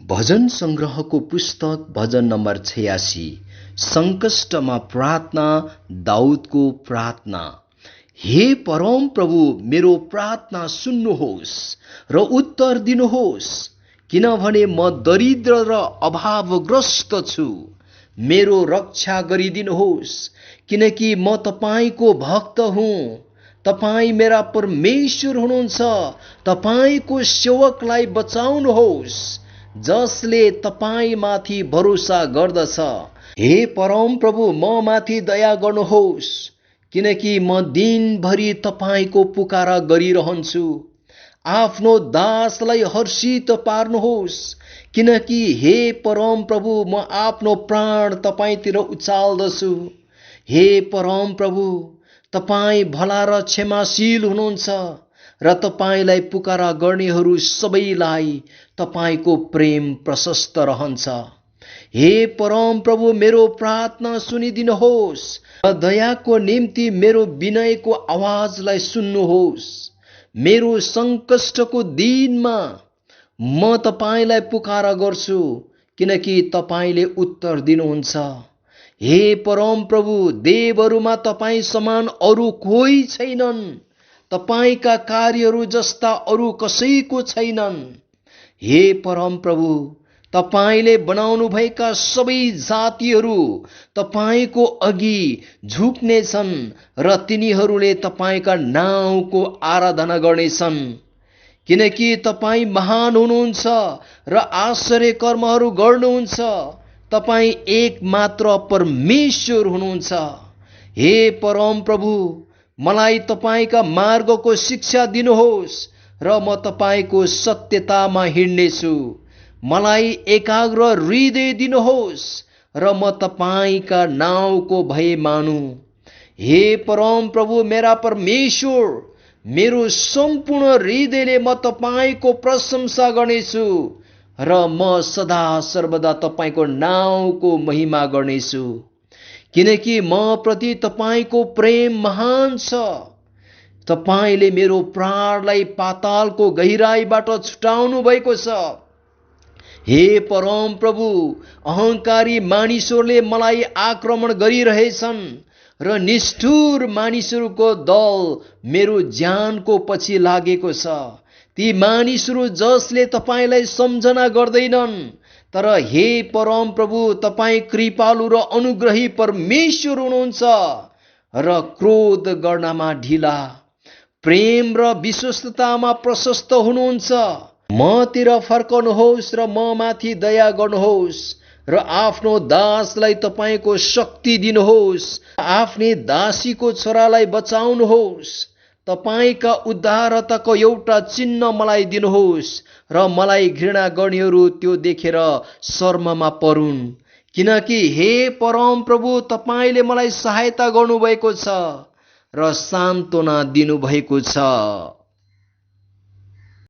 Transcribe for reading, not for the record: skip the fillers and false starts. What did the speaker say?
भजन संग्रहको पुस्तक भजन नम्बर 86। संकष्टमा प्रार्थना, दाउदको प्रार्थना। हे परम प्रभु, मेरो प्रार्थना सुन्नुहोस् र उत्तर दिनुहोस्, किनभने म दरिद्र र अभावग्रस्त छु। मेरो रक्षा गरिदिनुहोस्, किनकि म तपाईको भक्त हुँ। तपाई मेरा परमेश्वर हुनुहुन्छ। तपाईको सेवकलाई बचाउनुहोस्, जसले तपाई माथि भरोसा गर्दछ। हे परम प्रभु, म माथि दया गर्नुहोस्, किनकि म दिनभरि तपाईको पुकारा गरिरहन्छु। आफ्नो दासलाई हर्षित पार्नुहोस्, किनकि हे परम प्रभु, म आफ्नो प्राण तपाईतिर उचाल्दछु। हे परम प्रभु, तपाई भला र क्षमाशील हुनुहुन्छ र तपाईलाई पुकारा गर्नेहरू सबैलाई तपाईको प्रेम प्रशस्त रहन्छ। हे परम प्रभु, मेरो प्रार्थना सुनिदिनुहोस् र दयाको निम्ति मेरो विनयको आवाजलाई सुन्नुहोस्। मेरो संकष्टको दिनमा म तपाईलाई पुकारा गर्छु, किनकि तपाईले उत्तर दिनुहुन्छ। हे परम प्रभु, देवहरूमा तपाई समान अरू कोही छैनन्। तपाईका कार्यहरू जस्ता अरू कसैको छैनन्। हे परम प्रभु, तपाईले बनाउनु भएका सबै जातिहरू तपाईको अघि झुक्नेछन् र तिनीहरूले तपाईका नाउँको आराधना गर्नेछन्, किनकि तपाई महान हुनुहुन्छ र आश्चर्य कर्महरू गर्नुहुन्छ। तपाई एक मात्र परमेश्वर हुनुहुन्छ। हे परम प्रभु, मलाई तपाईका मार्गको शिक्षा दिनुहोस् र म तपाईको सत्यतामा हिँड्नेछु। मलाई एकाग्र हृदय दिनुहोस् र म तपाईका नाउँको भय मानु। हे परम प्रभु, मेरा परमेश्वर, मेरो सम्पूर्ण हृदयले म तपाईको प्रशंसा गर्नेछु र म सदा सर्वदा तपाईको नाउँको महिमा गर्नेछु, किनकि म प्रति तपाईको प्रेम महान छ। तपाईले मेरो प्राणलाई पातालको गहिराईबाट छुटाउनु भएको छ। हे परम प्रभु, अहंकारी मानिसहरूले मलाई आक्रमण गरिरहेछन् र निष्ठुर मानिसहरूको दल मेरो ज्यानको पछि लागेको छ। ती मानिसहरू जसले तपाईलाई सम्झना गर्दैनन्। तर हे परम प्रभु, तपाई कृपालु र अनुग्रही परमेश्वर हुनुहुन्छ र क्रोध गर्नमा ढिला, प्रेम र विश्वस्ततामा प्रशस्त हुनुहुन्छ। मतिर फर्कनुहोस् र म माथि दया गर्नुहोस् र आफ्नो दासलाई तपाईको शक्ति दिनुहोस्। आफ्नी दासीको छोरालाई बचाउनुहोस्। तपाईका उद्धारताको एउटा चिन्ह मलाई दिनुहोस् र मलाई घृणा गर्नेहरू त्यो देखेर शर्ममा परुन्, किनकि हे परम प्रभु, तपाईले मलाई सहायता गर्नुभएको छ र सान्त्वना दिनुभएको छ।